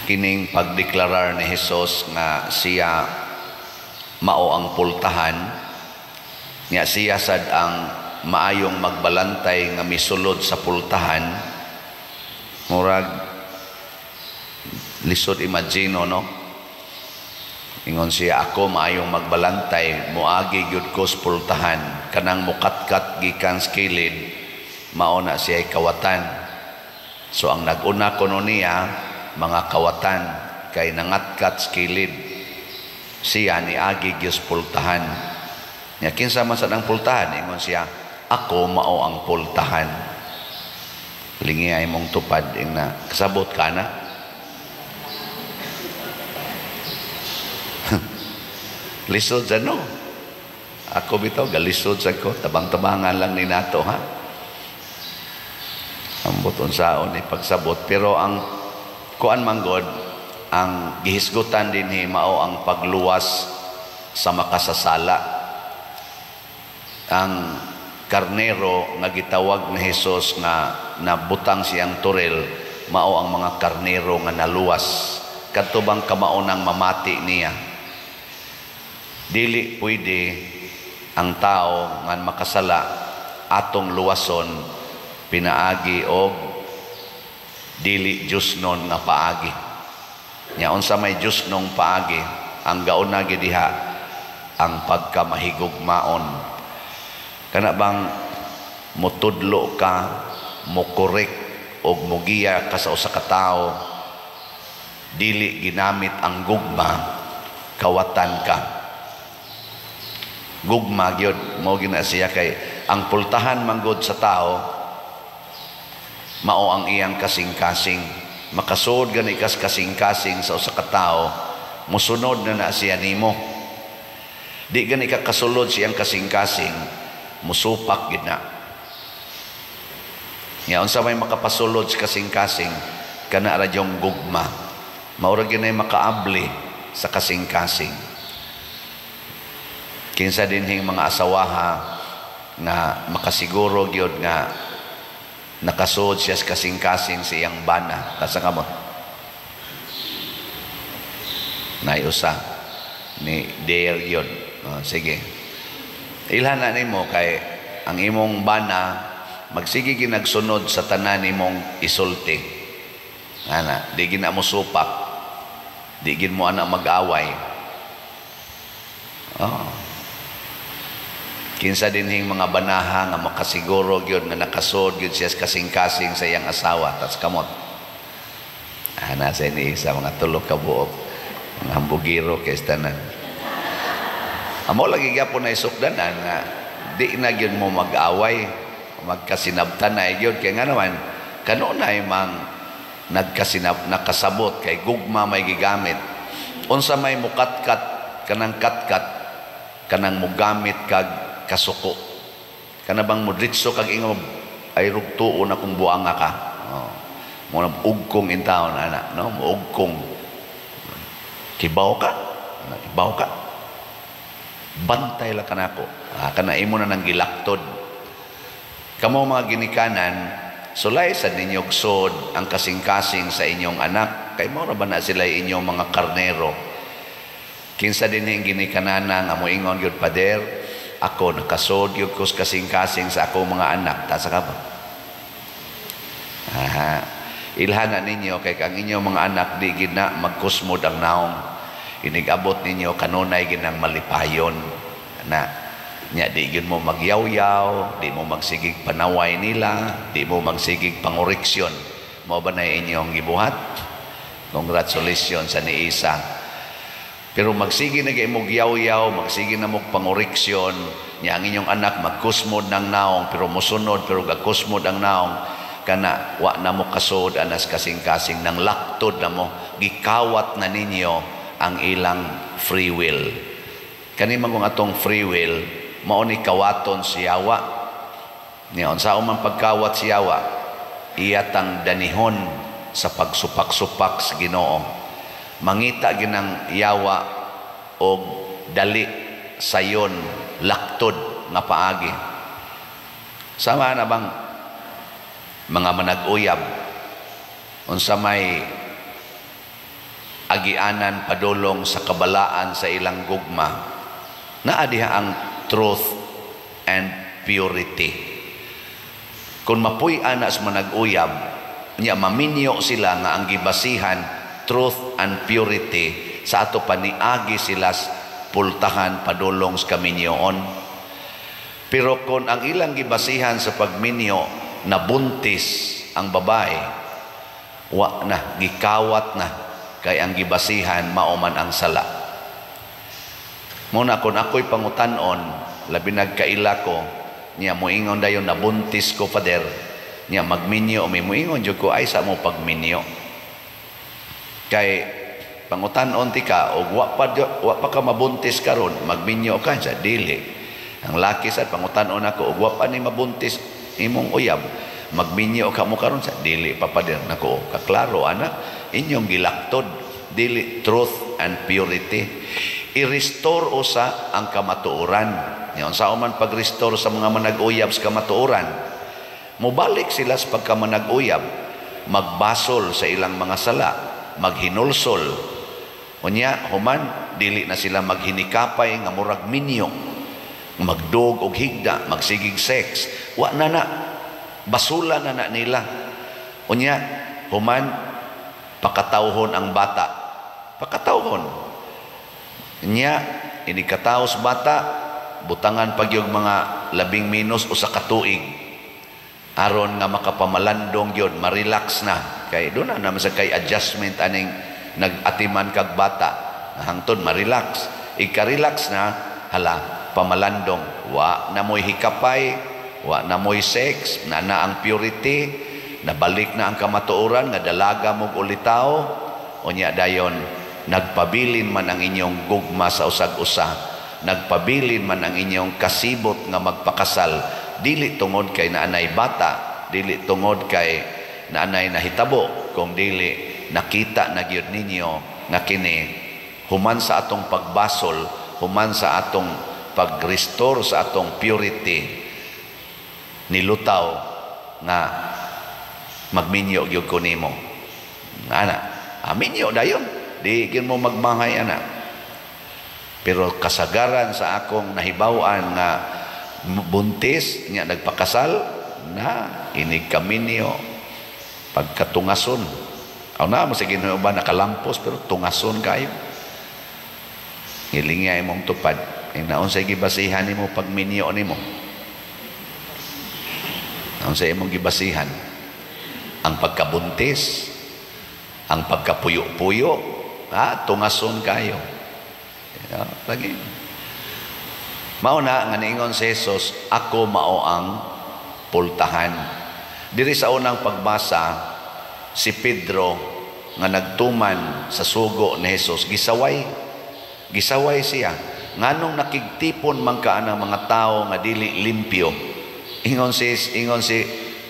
Kining pagdeklarar ni Hesus nga siya mao ang pultahan nya, siya sad ang maayong magbalantay nga misulod sa pultahan, murag lisod imagine, no? Ingon siya, "Ako maayong magbalantay, moagi gyud ko sa pultahan. Kanang mukatkat gikan sa kilid, mao na siya kawatan." So ang nag-una kuno niya mga kawatan kay nangatkat sa kilid. Siya niagi gyud sa pultahan. Nya kinsa man sad ang pultahan? Ingon siya, "Ako mao ang pultahan." Lingi ay mong tupad ing na kasabot ka na. Lisod sa, no? Ako bitaw, galisod sa ko. Tabang-tabangan lang ni nato, ha? Ambot unsaon ni pagsabot. Pero ang kuan manggod, ang gihisgutan dinhi mao ang pagluwas sa makasasala. Ang karnero nga gitawag ni Hesus nga nabutang siyang toril, mao ang mga karnero nga naluwas. Kadto bang kamaunang mamati niya? Dili pwede ang tao nga makasala atong luwason pinaagi og dili Diyosnon nga paagi. Nya unsa may Diyosnong paagi? Ang gauna gyud diha ang pagkamahigugmaon. Kana bang mutudlo ka, mokorek og mogiya ka sa usa ka tawo, dili ginamit ang gugma, kawatan ka. Gugma gyud mao gina siya kay ang pultahan manggod sa tao mao ang iyang kasing-kasing. Makasuod gani kas kasing-kasing sa usa ka tawo, musunod na na siya nimo. Di gani ka kasulod siyang kasing-kasing, musupak gid na. Nya unsa may makapasulod sa kasing-kasing? Kana ra yung gugma. Mao ra gyud makaabli sa kasing-kasing. Kinsa dinhing mga asawaha nga makasiguro gyud nga nakasuod siya sa kasing-kasing sa iyang bana? Kasa ka mo? Naiusa ni dare gyud. Oh, sige. Ilhan na nimo kay ang imong bana magsige ginagsunod sa tanan nimong isulti. Ana, di gina mo supak. Di gin mo ana mag-away. Oh. Kinsa dinhing mga banaha nga makasiguro gyud nga nakasud gyud siya sa kasing-kasing sa iyang asawa? Tas kamot. Ana sa ni isa mga tulo ka buok. Mga hambugiro kay tanan. Amo lagi gyapon na isukdanan nga di na gyud mo mag-away, magkasinabtan na gyud kay nga naman kanunay mang nagkasinab nakasabot kay gugma may gigamit. Unsa may mukatkat kanang katkat? Kanang mugamit kag kasuko. Kana bang mudritso kag ingon, "Ay rugtuon akong buanga ka." Oh. Mo na ugkong in town ana, no? Muugkong. Kibaw ka? Ana, kibaw ka? Bantay la kanako. Ah, kana imo na nang gilaktod. Kamo mga ginikanan, sulay sa ninyog sod ang kasing-kasing sa inyong anak. Kay mao ra ba na sila inyong mga karnero? Kinsa dinhing ginikanana nga moingon gyud, "Pader, ako nakasod gyud ko sa kasing-kasing sa akong mga anak"? Tasa ka ba? Aha. Ilhan na ninyo kay ang inyong mga anak di gid na magkusmod ang naong. Inigabot ninyo kanunay ginang malipayon. Na nya di gyud mo magyawyaw, di mo magsigig panaway nila, di mo magsigig pangoreksyon. Mao ba na inyong gibuhat? Congratulations sa niisa. Pero magsige na kay mo gyawyaw, magsige na mo pangoreksyon, nya ang inyong anak magkusmod ng naong, pero musunod, pero gagkusmod ang naong, kana wa na mo kasod anas kasing-kasing nang laktod na mo, gikawat na ninyo ang ilang free will. Kani man kung atong free will, mao ni kawaton siyawa. Niya unsa man pagkawat siyawa, iya tang danihon sa pagsupak-supak sa Ginoo. Mangita ginang yawa og dali sayon laktod nga paagi. Sama na bang mga manag-uyab, unsa may agianan padulong sa kabalaan sa ilang gugma. Naa diha ang truth and purity. Kung mapuy-an na sa manag-uyab, nya maminyo sila nga ang gibasihan truth and purity, sa ato pa niagi sila pultahan padulong sa kaminyoon. Pero kung ang ilang gibasihan sa pagminyo, nabuntis ang babae, wa na, gikawat na, kay ang gibasihan mao man ang sala. Muna kung ako'y pangutanon, labi nagkaila ko, niya moingon dayon, "Nabuntis ko, Father," niya magminyo, may moingon jud ko, "Ay sa mo pagminyo." Kay pangutanon ti ka og wa pa ka mabuntis karon, magminyo ka? Sa dili. Ang laki sad, pangutanon ako og wa pa ni mabuntis imong uyab, magminyo ka mo karon? Sa dili pa, Pader. Nako, kaklaro ana, inyong gilaktod, dili truth and purity. I-restore usa ang kamatuoran. Nya unsa man pag-restore sa mga manag-uyab sa kamatuoran? Mobalik sila sa pagkamanag-uyab, magbasol sa ilang mga sala, maghinulsol. Unya human, dili na sila maghinikapay nga murag minyo, magdog og higda, magsigig sex. Wa na na, basula na na nila. Unya human, pakatawhon ang bata, pakatawhon. Nya inikataos bata, butangan pagyog mga labing minus 1 ka tuig aron nga makapamalandong gyud, ma-relax na, kay doon na naman sa kay adjustment aning nag-atiman kag bata hangtod ma-relax. Ika-relax na, hala, pamalandong. Wa na mo'y hikapay, wa na mo'y sex na, na ang purity, nabalik na ang kamatuoran nga dalaga mog ulitaw. Unya dayon, nagpabilin man ang inyong gugma sa usag-usa, nagpabilin man ang inyong kasibot nga magpakasal, dili tungod kay naanay bata, dili tungod kay naanay nahitabo, kung dili nakita na gyud ninyo nga kini, human sa atong pagbasol, human sa atong pag-restore sa atong purity, nilutaw nga magminyo gyud ko nimo ana, aminyo dayon, di gyud mo magmahay ana. Pero kasagaran sa akong nahibaw-an nga buntis nya nagpakasal na, inig kaminyo, pagkatungason. Aw na mo sa Ginoo ba nakalampos, pero tungason kayo. Hilingi imong tupad. Naon sa gibasihan nimo pagminyo nimo? Naon sa imong gibasihan? Ang pagkabuntis, ang pagkapuyo-puyo, tungason kayo. Ya, lagi. Mao na nga niingon si Jesus, "Ako mao ang pultahan." Diri sa unang pagbasa, si Pedro nga nagtuman sa sugo ni Jesus, gisaway. Gisaway siya. Nganong nakigtipon man ka ang mga tao nga dili limpyo? Ingon si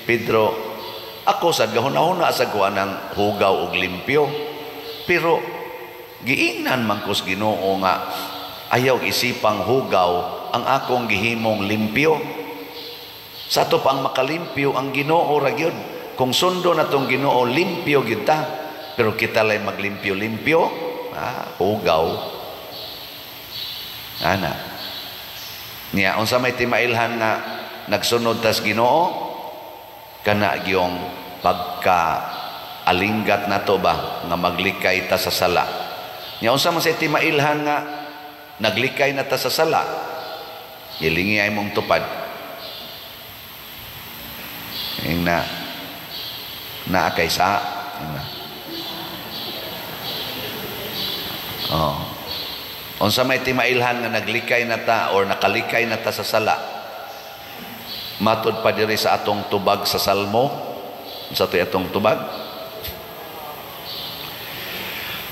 Pedro, "Ako sad gahuna-huna sa kuha ng hugaw og limpyo. Pero giingnan man ko sa Ginoo nga ayaw isipang hugaw ang akong gihimong limpyo. Sa ato pa ang makalimpyo ang Ginoo ra gyud. Kung sundo na tong Ginoo, limpyo gyud ta. Pero kita lay maglimpyo-limpyo, hugaw." Ana. Niya unsa may timailhan nga nagsunod tas Ginoo? Kana gyong pagka alinggat nato ba nga maglikay ta sa sala. Nya unsa man say timailhan nga naglikay na ta sa sala? Gilingi ay mong tupad. Ing na naa kay sa ing na. Oh. Unsa may timailhan nga naglikay na ta or nakalikay na ta sa sala? Matod pa diri sa atong tubag sa Salmo. Sa to'y atong tubag?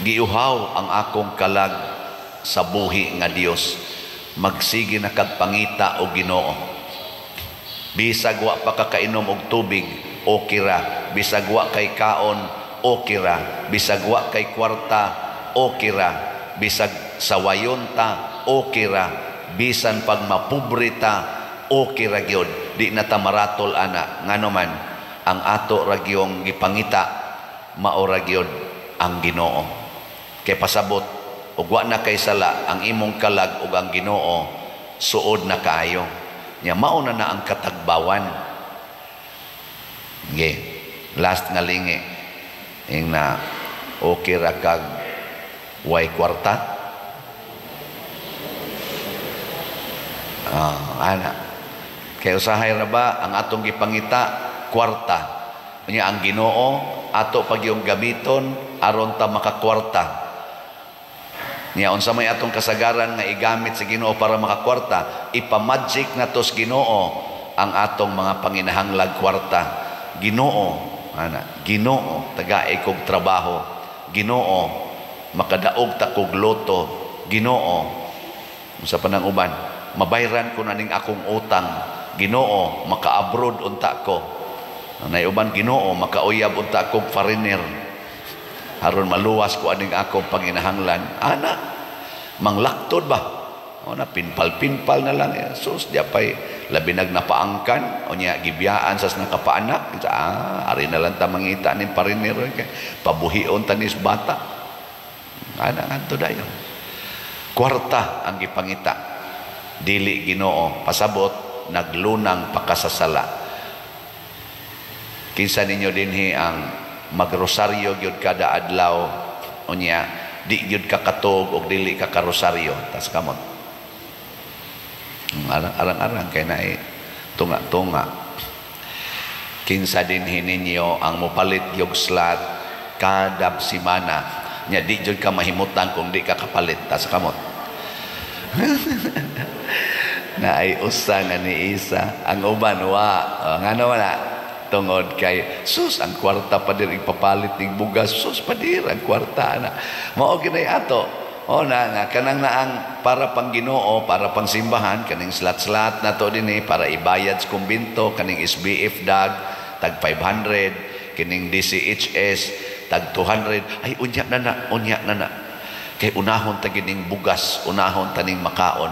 Giuhaw ang akong kalag sa buhi nga Dios. Magsige na kag pangita o Ginoo. Bisag wa pa ka kainom og tubig, okay ra. Bisag wa kay kaon, okay ra. Bisag wa kay kwarta, okay ra. Bisag sawayon ta, okay ra. Bisan pag mapobre ta, okay ra gyud. Di na ta maratol ana. Ngano man ang ato ra gyung gipangita, mao ra gyud ang Ginoo. Kay pasabot ug wa na kay sala ang imong kalag ug ang Ginoo, suod na kaayo. Nya mao na na ang katagbawan. Okay. Last nga lingi ing na okay ra kag way kwarta. Ana. Kay usahay ra ba ang atong gipangita kwarta. Nya ang Ginoo ato pagyong gamiton aron ta makakwarta. Nya unsa may atong kasagaran nga igamit sa Ginoo para makakwarta, ipamagic nato sa Ginoo ang atong mga panginahanglag kwarta. Ginoo, ana, Ginoo tagae kog trabaho. Ginoo makadaog ta kog loto. Ginoo unsa pa nang uban, mabayran ko na ning akong utang. Ginoo maka-abroad unta ko. Nay uban, Ginoo makauyab unta kog foreigner aron maluwas ko aning akong panginahanglan. Ana, manglaktod ba? O na, pinpal-pinpal na lang. Sus, di pa'y labinag na paangkan. O niya, gibiyaan sa nakapaanak. Ari na lang ta mangita ning foreigner. Pabuhion ta nis bata. Ana, ngadto dayon. Kwarta ang gipangita. Dili Ginoo. Pasabot, naglunang pakasasala. Kinsa ninyo dinhi ang magrosaryo gyud kada adlaw, unya di gyud ka katog og dili ka karosaryo? Tas kamot. Arang-arang kay naay tunga-tunga. Kinsa dinhi ninyo ang mopalit gyud slot kada semana, nya di gyud ka mahimutang kung di ka kapalit? Tas kamot. Naay usa nga ni isa, ang uban wa. Ngano wala? Tungod kay sus ang kwarta pa dir ipapalit ning bugas, sus pa dir ang kwarta na. Mao ginay ato. O na nga kanang naang para pang Ginoo, para pang simbahan, kaning slat-slat na to dinhi para ibayad sa kumbinto, kaning SBF dag tag 500, kining DCHS tag 200. Ay unya na na, unya na na. Kay unahon ta gining bugas, unahon ta ning makaon.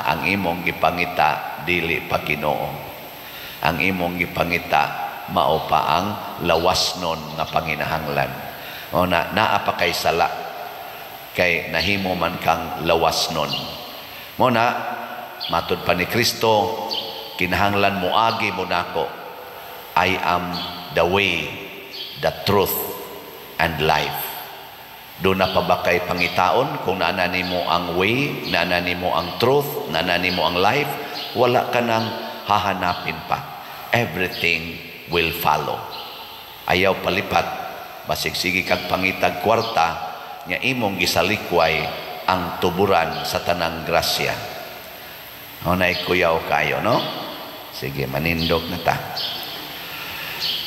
Ang imong gipangita dili pa Ginoo. Ang imong gipangita mao pa ang lawasnon nga panginahanglan. O na, naa pa kay sala kay nahimo man kang lawasnon. Mo na matud pa ni Kristo, kinahanglan moagi mo nako. I am the way, the truth and life. Do na pa ba kay pangitaon kung naa na nimo ang way, naa na nimo ang truth, naa na nimo ang life? Wala ka nang hahanapin pa. Everything will follow. Ayaw palipat, basig sige kag pangitag kwarta, nya imong gisalikway ang tuburan sa tanang grasya. O na kuyaw kayo, no? Sige, manindog na ta.